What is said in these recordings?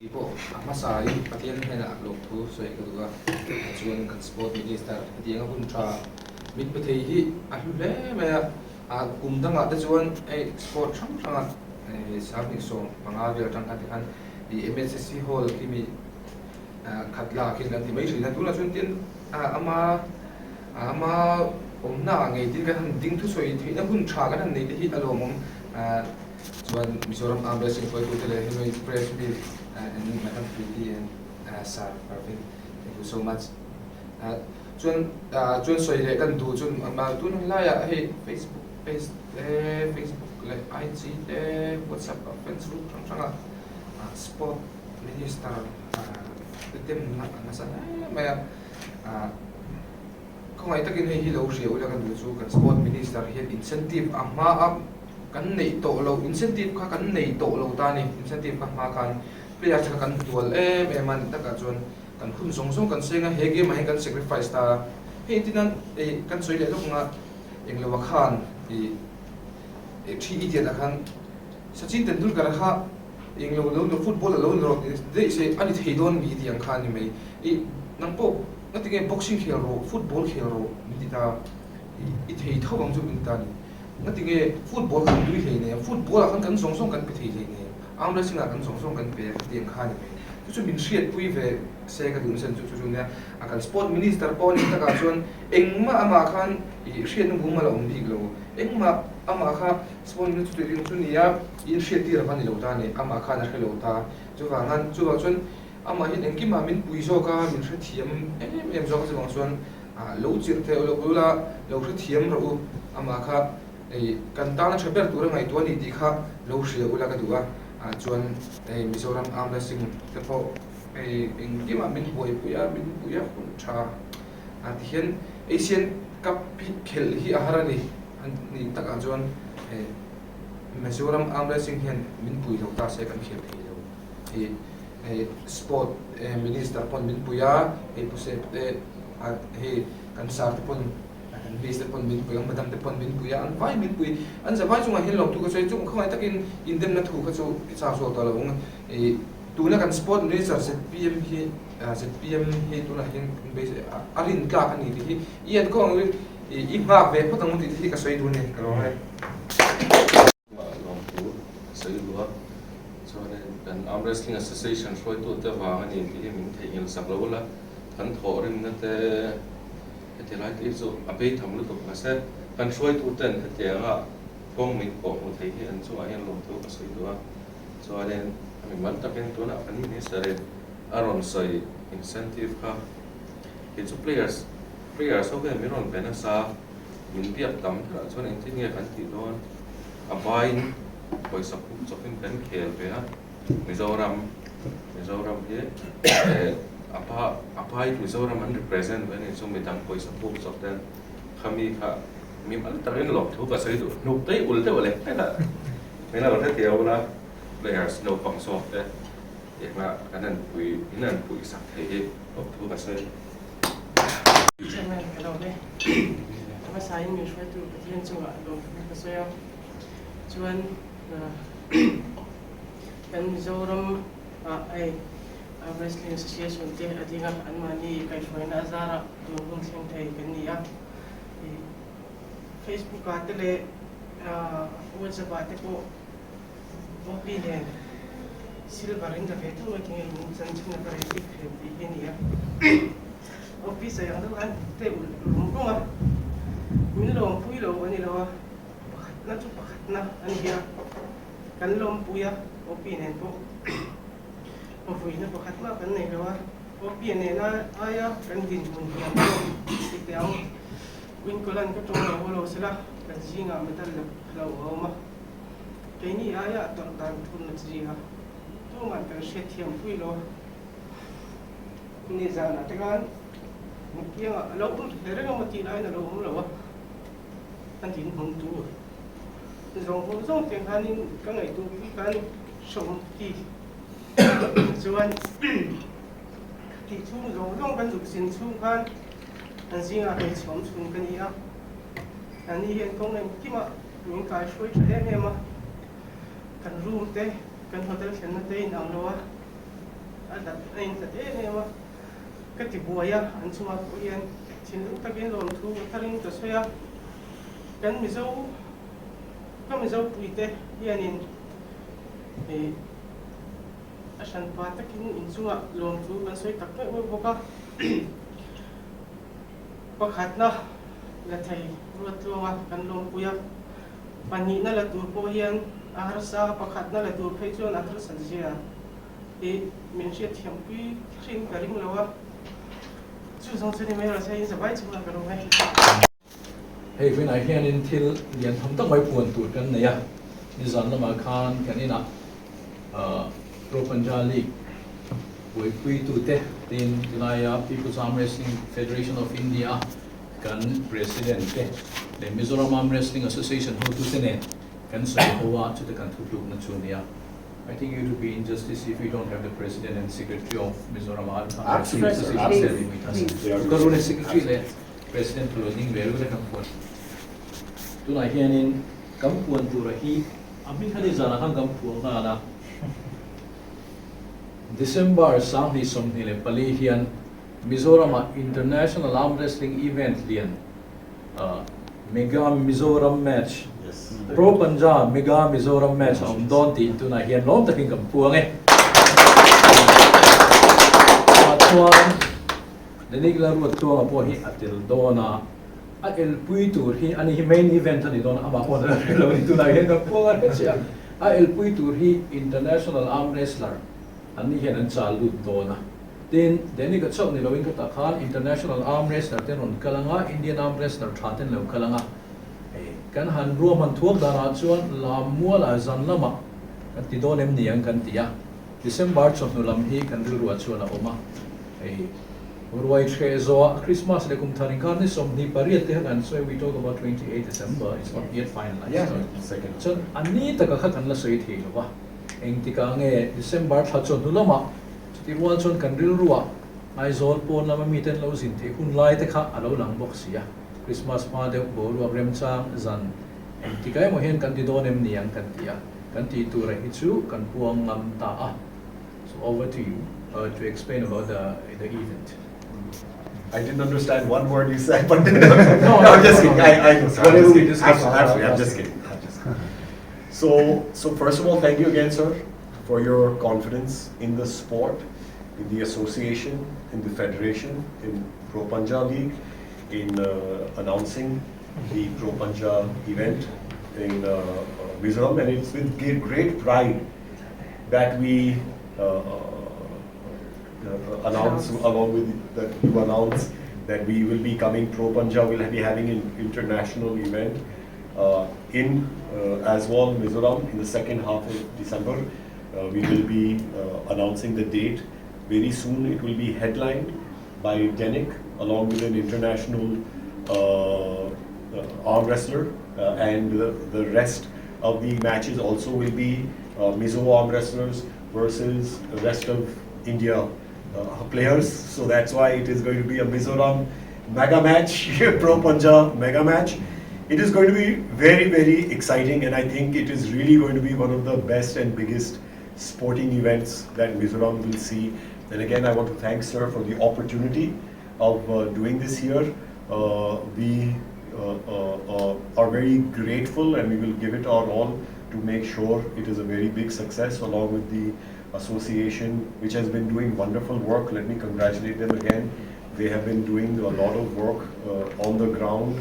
Tih pawh a hmasain Pathian hnenah lawmthu sawi ka duh a, chuan kan Sport Minister hetianga hun tha min pe thei hi a hlu hle mai a, kum dangah te chuan hei sport hrang hranga 2015 vel atang khan tikhan ih MSSC Hall khi mi khat lak hian kan ti mai thin a, tunah chuan tin ama ama awmna ah ngei tin kan han ding thusawi theihna hun tha kan han nei te hi a lawmawm. Chuan Mizoram Arm Wrestling hruaitute leh hemi press mi and Madam Preeti and Sir Parvin thank you so much. Chuan chuan sawi leh kan duh chuan tun hun laiah hei Facebook page te Facebook leh IG te WhatsApp ah friends group hrang hrangah sport minister te demna a nasa hle mai a. Khawngaih takin hei hi lo hria ula ka duh chu kan sport minister hian incentive a hma a kan neih tawh loh incentive kha kan nei tawh lo ta a ni. Incentive kha hma khan player kha kan hnual em em a ni takah chuan kan hun zawng zawng kan seng a, he game ah hian kan sacrifice ta a. Hei tin a ih kan sawi leh lawk ang a, englo ah khan ih Three Idiot ah khan Sachin Tendulkar kha englo lo football a lo ni rawh daih se a ni thei dawn mi tih ang kha a ni mai. Ih nang pawh ngatinge boxing khel rawh football khel rawh min ti ta i thei tho ang chu min ti ta a ni. Ngatinge football kan tui hlei nen, football ah khan kan zawng zawng kan pe thei hlei nen, arm wrestling ah kan zawng zawng kan pe a khatiang kha a ni mai. Chu chu min hriatpui ve se ka duh nasa chu chu nia. A kan sport minister pawh a nih takah chuan engmah amah khan ih hriatna mumal a awm bik lo. Engmah amah kha sport minister chu chu nia in hriattir a va ni lo ta a ni, amah khan a hre lo ta. Chuvang chuvang chuan amah hian engkimah min pui zawk a, min hrethiam em em zawk a chuvang chuan Lo chirh thei lo ula, lo hrethiam rawh u, amah kha hei kan tana tha ber tura ngaihtuah a ni tih kha lo hria ula ka duh a, chuan hei Mizoram Arm Wrestling te pawh hei engkimah min buaipui a, min pui a hun tha a tihian Asian Cup hi khelh hi a har a ni, a nih takah chuan hei Mizoram Arm Wrestling hian min pui lo ta se kan khel thei lo hei. Hei sport minister pawn min pui a, hei Pu Sep te hei kan sir te pawn kan miss te pawn min pui a, madam te pawn min pui a, an vai min pui. An zavai chungah hian lawmthu ka sawi chu khawngaih takin indemna thu kha chu i chak zawk tawh lo ang. Ih tuna kan sport minister zpm hi zpm hi tunah hian a rin tlak a ni tih hi i enkawl ang i nghak ve phawt ang tih te hi ka sawi duh a ni ka lawm e. Lawmthu ka sawi duh a, chuanin kan Arm Wrestling Association hruaitute vang a ni tih hi min theihnghilh sak lo ula, kan thawhrimna te heti lai te hi chu a bei tham lutuk mahse kan hruaituten hetianga kawng min kawh hmu thei hi an chungah hian lawmthu ka sawi duh a, chuanin a mimal takin tunah kan Minister in a rawn sawi incentive kha kei chu players players ho hian min rawn pe nasa. Min biak tam berah chuan engtin nge kan tih dawn? A vaiin pawisa puk chawpin kan khel ve a, Mizoram, Mizoram hi a pa a pai Mizoram an represent ve a ni chu midang pawisa puk chawp ten khami kha mi mal takin lawmthu ka sawi duh hnuk tei ul deuh leh hlek a, min lo hre ula players naupang zawk te Engah kan han pui in han puih sak thei hi lawmthu ka sawi. Chairman ka lawm e. A hmasain min hruaitu Pathian chungah lawmthu ka sawi a. Chuan kan Mizoram ah hei Wrestling Association te a ding a, anmahni kaihhruaina a zarah tun hun thleng thei kan ni a. Facebook ah te leh WhatsApp ah te pawh OP nen silver in la ve tho mai tinge in chan chhan a ka rei bik thin tih hi a ni a. OP sawi ang deuh khan te ulh rum rum a, min lawmpui lo a ni lo a, pakhatna chu pakhatna a ni a, kan lawmpui a OP nen pawh vawiina pakhat mah kan nei lo a, OP nena aia kan dinhmun hian pawh ti teh ang Quincolan ka tawng lo haw lo sela kan zingah medal la lo a awm a. Keini aia a tawrh dan thun a chi a, tuman kan hriatthiam pui lo. Nizanah te khan Mukkianga a lo awm hle reng emaw tih laiin a lo awm lo a, a dinhmun tur zawng zawng zawng te khanin ka ngaihtuah pui khan hrehawm ti chuan tih chhung zawng zawng kan zuk sin chhung khan an zingah hmeichhe awm chhun ka ni a, ani hian kawng engkimah Min kai hruai tha em em a, kan room te, kan hotel thlenna te in ang lo a, hlat a inhlat em em a, ka ti buai a, an chungah pawh hian thinlung takin lawmthu ka tharin ka sawi a, kan Mizo ka Mizo puite hianin ih a hranpa takin inchungah lawmthu kan sawi tak meuh meuh bawk a, pakhatna la thei Ruattluanga kan lawmpui a. Pahnihna la tur pawh hian a harsa, pakhatna la tur phei chuan a harsat zia hi min hriatthiampui hrim ka ring lo a, chu zawng chu ni mai rawh se, in zavai chungah ka lawm e. Hei vawiinah hianin thil lian tham tak mai puan tur kan nei a, nizan lamah khan kan inah Pro Panja League buaipuitute tin tunlaia People's Arm Wrestling Federation of India Kan President te leh Mizoram Arm Wrestling Association hotute nen kan sawi ho a, chuta kan thutlukna chu a ni a. I think it would be injustice if we don't have the President and Secretary of Mizoram Arm Wrestling Association standing with us. Ka rule Secretary leh President tur ding ve rule kan puan. Tunah hianin kan puan tura hi a hming kha nizanah khan kan phuah nghal a. December 2024 hian Mizoram-ah International Arm Wrestling Event lian Mega Mizoram Match, Pro Panja Mega Mizoram Match a awm dawn tih tunah hian lawm takin kan puang e. Tah chuan Denic Laruattluanga pawh hi a tel dawn a, a elpui tur hi ani hi main event a ni dawn a, amah pawh a la hre lo a ni tunah hian kan puang a hre chiah a, a elpui tur hi International Arm Wrestler an ni hian an chal lut dawn a. Tin, Denic-a chauh ni loin khutah khan International Arm Wrestler te rawn kal anga, Indian Arm Wrestler tha ten lo kal anga. Hei, kan han ruahman thuak danah chuan lam mualah zan lamah kan ti dawn em ni ang kan ti a. December chawhnu lam hi kan rilruah chuan a awm a. Hei, ruai threh zawhah Christmas leh kum thar inkar ni 28 te kha kan sawi, we talk about 28 December, it's not yet finalized. Chuan a ni taka kha kan la sawi thei lo va, engtikah nge December thla chawhnu lamah Chutih rual chuan kan rilruah Aizawl pawn lama miten lo zin theih hun lai te kha a lo lang bawk si a, Krismas hma deuh boruak remchang zan engtik emaw hian kan ti dawn em ni ang kan ti a, kan tih tura hi chu kan puang ngam ta a. So over to you to explain about the event. I didn't understand one word you said, but no, I'm just kidding. I, I, Whatever we discussed. Absolutely, I'm just kidding. I'm just kidding. So first of all, thank you again, sir, for your confidence in the sport, in the association, in the federation, in Pro Panja League, in announcing the Pro Panja event in Mizoram, and it's with great pride that we announce, along with that you announce that we will be coming, Pro Panja will be having an international event in Aizawl, Mizoram in the second half of December. We will be announcing the date very soon. It will be headlined by Denic along with an international arm wrestler, and the rest of the matches also will be Mizo arm wrestlers versus the rest of India players. So that's why it is going to be a Mizoram mega match, Pro Panja mega match. It is going to be very, very exciting, and I think it is really going to be one of the best and biggest sporting events that Mizoram will see. And again, I want to thank sir for the opportunity of doing this here. We are very grateful, and we will give it our all to make sure it is a very big success, along with the association, which has been doing wonderful work. Let me congratulate them again. They have been doing a lot of work on the ground,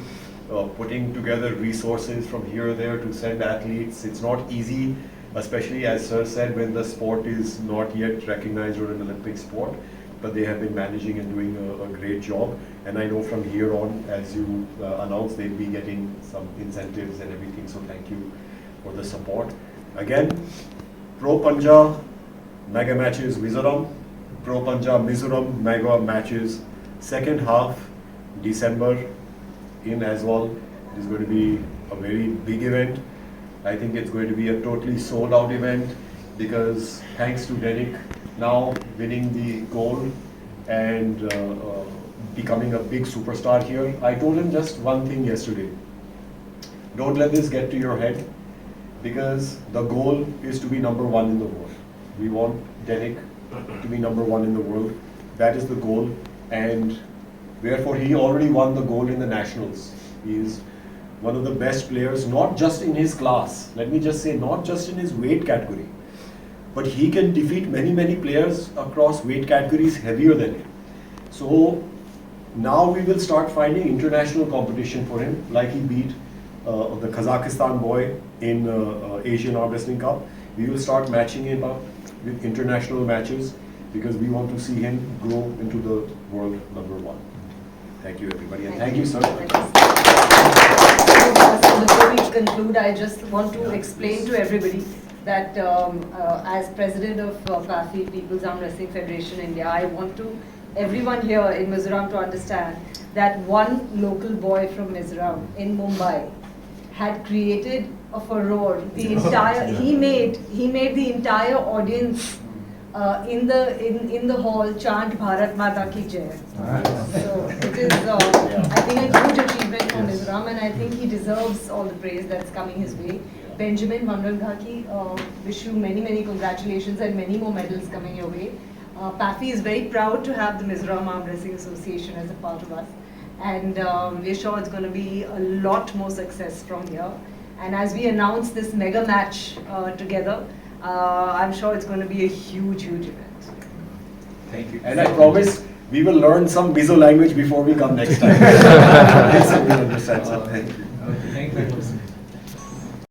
putting together resources from here or there to send athletes. It's not easy, especially as sir said, when the sport is not yet recognized or an Olympic sport, but they have been managing and doing a great job. And I know from here on, as you announced, they'll be getting some incentives and everything. So thank you for the support. Again, Pro Panja Mega Matches Mizoram, Pro Panja Mizoram Mega Matches, second half December in Aizawl. It is going to be a very big event. I think it's going to be a totally sold out event, because thanks to Denic now winning the gold and becoming a big superstar here. I told him just one thing yesterday. Don't let this get to your head, because the goal is to be number one in the world. We want Denic to be number one in the world. That is the goal, and therefore he already won the gold in the nationals. He is one of the best players, not just in his class. Let me just say, not just in his weight category, but he can defeat many, many players across weight categories heavier than him. So now we will start finding international competition for him, like he beat the Kazakhstan boy in Asian Arm Wrestling Cup. We will start matching him up with international matches because we want to see him grow into the world number one. Thank you, everybody, and thank you, sir. So before we conclude, I just want to explain to everybody that as president of PAFI, People's Arm Wrestling Federation India, I want to everyone here in Mizoram to understand that one local boy from Mizoram in Mumbai had created a furore. The entire he made he made the entire audience in the in in the hall chant Bharat Mata Ki Jai. So it is, I think, a huge achievement for Mizoram, and I think he deserves all the praise that's coming his way. Benjamin Vanlalnghaki, wish you many, many congratulations and many more medals coming your way. PAFI is very proud to have the Mizoram Arm Wrestling Association as a part of us. And we're sure it's going to be a lot more success from here. And as we announce this mega match together, I'm sure it's going to be a huge, huge event. Thank you. And I promise we will learn some Mizo language before we come next time. So we understand. So thank you. Okay, thank you.